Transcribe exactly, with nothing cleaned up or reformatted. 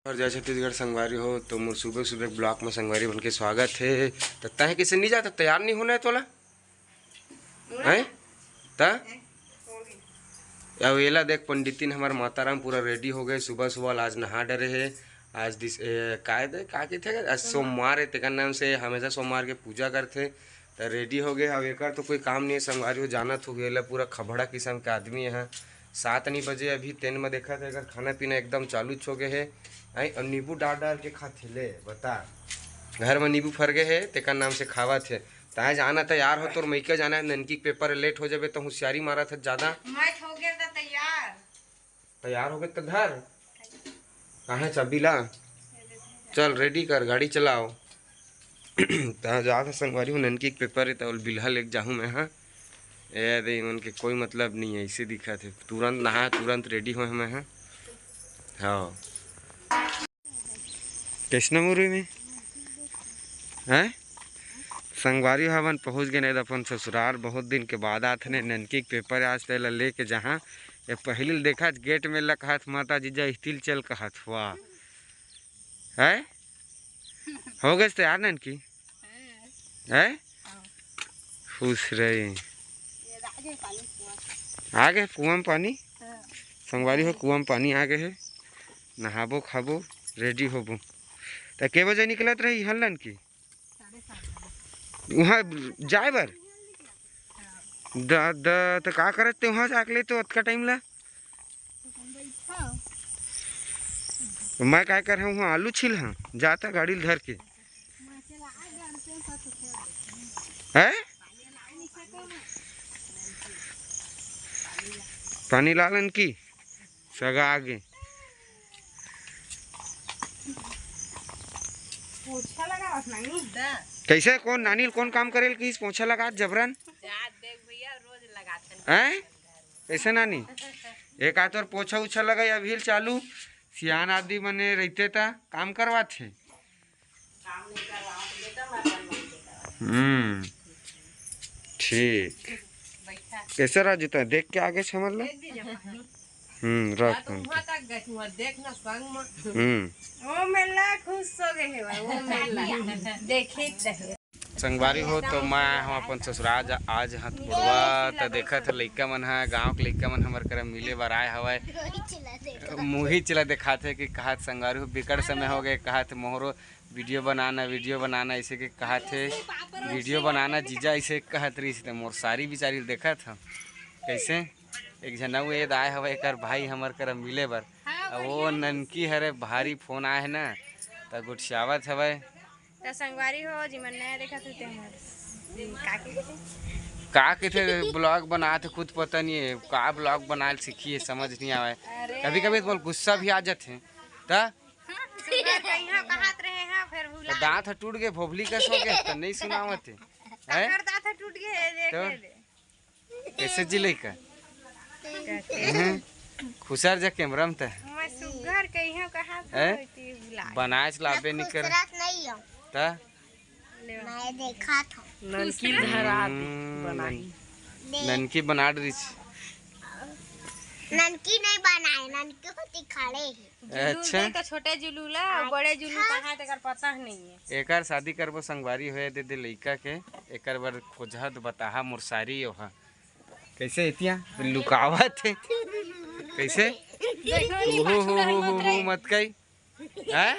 और जय छत्तीसगढ़ संगवारी हो, तो मोर सुबह सुबह ब्लॉग में संगवारी मन के स्वागत है। तो तय कैसे नहीं जाता, तैयार नहीं होना है तोला, हैं? त अब एला देख, पंडितिन हमार माताराम पूरा रेडी हो गए। सुबह सुबह आज नहा डरे है। आज दिस ए, काय दे का कथे, आज सोमवार है, तेकर नाम से हमेशा सोमवार के पूजा करथे। त रेडी हो गए। अब एकर तो कोई काम नहीं है संगवारी हो, जानत हो गए, एला पूरा खबड़ा किस्म के आदमी है। सात नहीं बजे अभी, तेन में देखा था, एकर खाना पीना एकदम चालू हो गए है। आई, और नींबू डाल डाल के खाथे, ले बता, घर में नींबू फर गए है, तेकर नाम से खावत है। तैं जाना तैयार हो, तोर मइका जाना है, ननकी के पेपर लेट हो जाबे तो होशियारी मारत है ज्यादा। मैं हो गया था तैयार। तैयार हो गए तो धर, काहे चाबी ला, चल रेडी कर, गाड़ी चलाओ। तहाँ जात है संगवारी हो, ननकी के पेपर है तो बिल्हा लेके जाहूँ मैं, हाँ। ए दे, मन के कोई मतलब नहीं है, ऐसे दिखा थे, तुरंत नहा, तुरंत रेडी होए मैं, हाँ। हाँ। कैसना मुरी में? हैं? संगवारी हो, हमन पहुँच गए नहीं अपन ससुराल, बहुत दिन के बाद आत हने। ननकी के पेपर आज तेला लेके जहाँ, ये पहली देखा गेट में लकहात, माता जीजा स्टील चल कहत हुआ है। हो गए तैयार ननकी? हैं? खुश रही। आ गए कुआं में पानी। संगवारी हो, कुआं में पानी आ गए है। नहाबो खाबो, रेडी होबो। त के बजे निकलत रही हल्लन की? वहाँ जाए बर? द, द, त का करत ते वहाँ जाके ले तो अतका टाइम ला? मैं काय कर हूँ, आलू छील हाँ, जाता गाड़ी ल धर के। हैं? पानी लालन की सगा आगे। पोछा लगावत नानी। कैसे, कौन नानी ल कौन काम करेल कि पोछा लगात जबरन? जा देख भैया, रोज लगात हन। हैं? कैसे नानी? एक आ तोर पोछा उछा लगाई, अभी ल चालू। सियान आदमी मने रहते ता काम करवात हे। काम नहीं करवावत बेटा, मैं अपन मन के करवावत। हम्म, ठीक। बैठा। कैसे राजू, तैं देख के आगे छमल ले? देख दीजिए पानी। हम्म, रख। तो वहाँ तक गए, वहाँ देख ना संग में। हम्म। ओ मेला खुश हो गए हे भाई, ओ मेला। देखे त हे। संगवारी हो, तो मैं हम अपन ससुराल जा-, आज हथपुरवा त देखत हे लइका मन ह, गांव के लइका मन हमर करा मिले बर आए हवय। मुही चला देखात हे कि कहत संगवारी हो, बिकट समय हो गए, कहत मोहरो वीडियो बनाना, वीडियो बनाना, ऐसे के कहत हे, वीडियो बनाना जीजा, ऐसे कहत रहिस। त मोर सारी बिचारी देखत ह, कैसे एक झन अउ एद आए हवय, एकर भाई हमर करा मिले बर। अब वो ननकी हरे भारी फोन आए हे ना, त गुठियावत हवय। त संगवारी हो, जिमन नया देखत हो, ते हमर का कहिथे? का कहिथे, ब्लॉग बनात हे, खुद पता नहीं है का ब्लॉग बनाए सीखी है, समझ नहीं आवे। अरे। कभी कभी तो मोला गुस्सा भी आ जाथे। त सुबह कहिया कहत रहे हैं, फिर भुला। त दांत ह टूट गए, भोभली कस हो गए, त नहीं सुनावत हे। हैं? काकर दांत ह टूट गए, देख तो? ले। कैसे जी लइका? हम्म, खुसर जा कैमरा में त। मैं सुग्घर कहियो कहा था, हैं? होती बुला। बनाए चलाबे नहीं कर। खुसरत नहीं हो। त? ले। मैं देखा था। ननकी धरा दी, हम्म, बनाई। देख। ननकी बना रही। ननकी नहीं बनाए, ननकी होती खड़े ही। जुलूल अच्छा। दे तो छोटे जुलूल ला, अउ बड़े जुलूल अच्छा। कहाँ तेकर पता नहीं है। एकर शादी करबो संगवारी होए दे दे लइका के, एकर बर खोजहत बताहा मोर सारी ओहा। कैसे एतिया लुकावत हे? कैसे? देखो, ये ओहो पाछू हो डहर हो मत हो रही। मत कई। हैं?